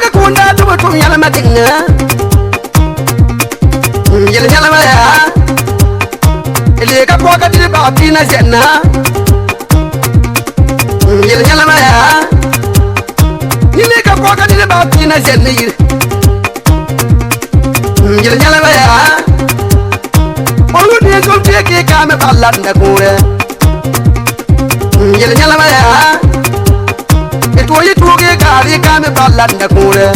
Ka kunda tubu tum yalama dinga yel yalama ya ile ka ko ka di ba tina zenna yel yalama ya ile ka ko ka di ba tina zenna yir yel yalama ya olu ni zo te ke ka me balanda kure yel yalama ya to yi tuge gari ka me balanda kure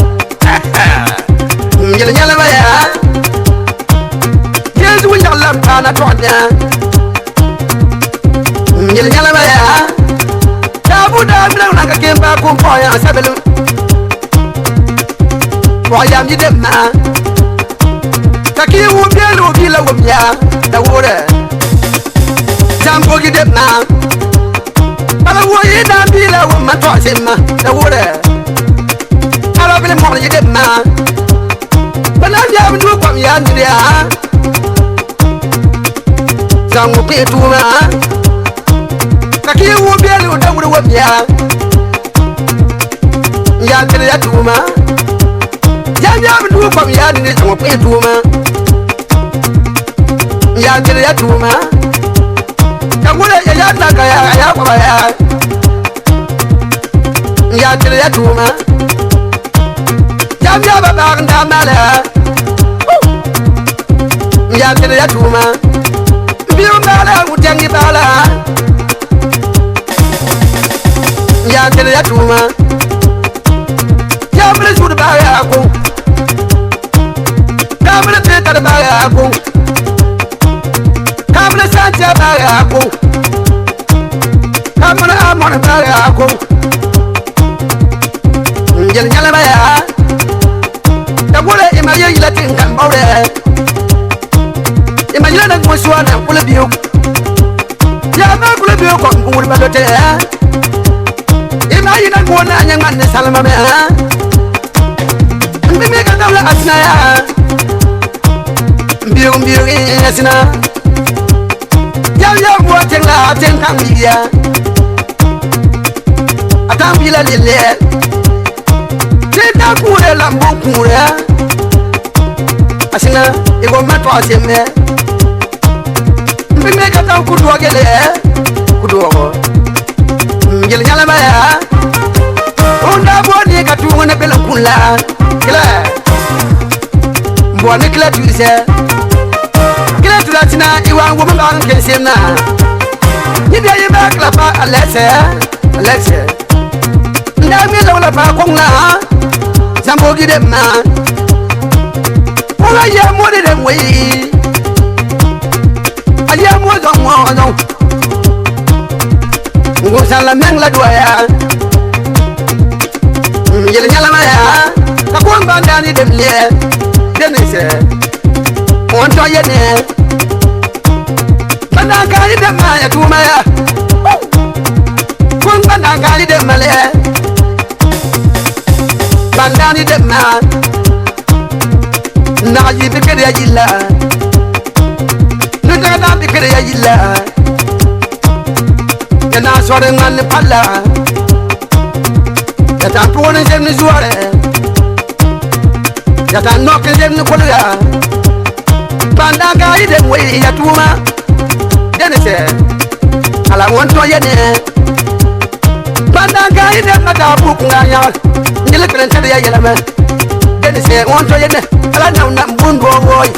yel yalama ya Yesu yalla pana tonya yel yalama ya tabu da mna na ka kemba ko poya sabelu wa yam yi dem ma ka ki wu bielu bi la wum ya da wore zambo gi dem ma bala wo yi da bi la wum ma to sem ma da wore ala bi mo yi dem ma bala ya bu ko ya ni ya zangu pe tuma ka ki wu bielu da wore wum ya ya ni ya tuma ya ya bu ko ya ni zangu pe tuma ya ni ya tuma ka wore ya ya na ka ya ya kwa ya ya ni ya tuma ya ya ba ba nda mala ya ni ya tuma bi mala utangi bala ya ni ya tuma ya mre sur ba ya ko ka mre te tar ba ya ko ka mre sanja ba ya ko ka mre amon ba ya ko ngel nyala ba ya da wore ima ye yila tin kan bawre ima yila na ngoswa na kula biyo ya ma kula biyo ko ngur ba dote ima yina ngona anya man ne salma me ha mbi me ka dawla asna ya mbiyo mbiyo asna ya ya mo ten la ten kan biya atam bila lele te da kure la mo kure asina igo ma to aseme mbi me ka taw ku do gele ku do ko ngel nyala ba ya onda bo ni ka tu ne bela kunla kila mbo ne kila tu se kila tu latina iwa wo ma ngi semna ni de yi ba kla pa alese alese nda mi la pa kongla zambo gi de ma wala ya mo de de wi aya mo zo mo zo ngo sala meng la doya yel nyala ma ya ka ko ba ndani dem le denise on to ye ne bana ka yi dem ma ya tuma ya ko bana ka yi dem ma le bandani dem ma na yi bi kere ya yilla nu daga na bi kere ya yilla ya na sore ngan pala ya ta pone jem ni zuare ya ta nok jem ni kolga banda ka yi dem we ya tuma denise ala won to ye ne banda ka yi dem ma ta bu nga ya ngile kren ta ya yelame denise won to ye ne ala na na mbundo woy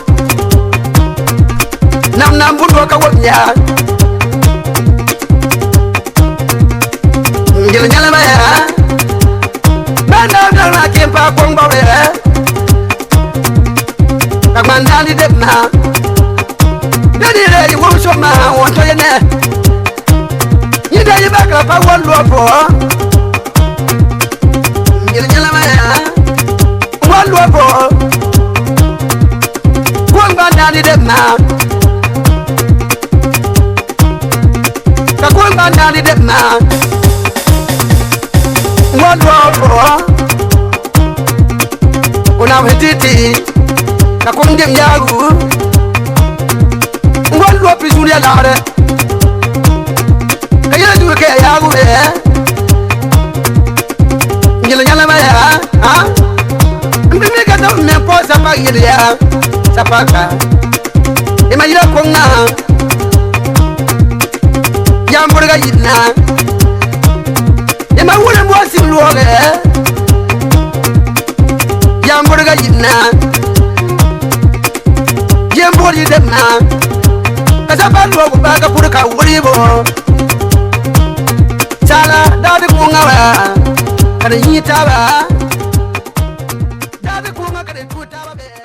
nam na mbundo ka wo nya ngile nyala ma ya banda na na kempa kong ba re ka mandani dem na deni re yi wo so ma won to ye ne ni de yi ba ka pa won lo po ngile nyala ma ya won lo po kong bandani dem na ka kong bandani dem na won lo po una hetiti ka kong dem yagu won lo pi sunya la re ka ye du ke yagu be ngile nyala ma ya ha yiliya sapaka ima yila koŋa yamburiga yina ima wuli mɔsi lɔɔgɛ yamburiga yina yemburi demna ka sapa lɔɔgu ba ka puri ka wuribo sala daadi kuŋa wa ka di yi taaba.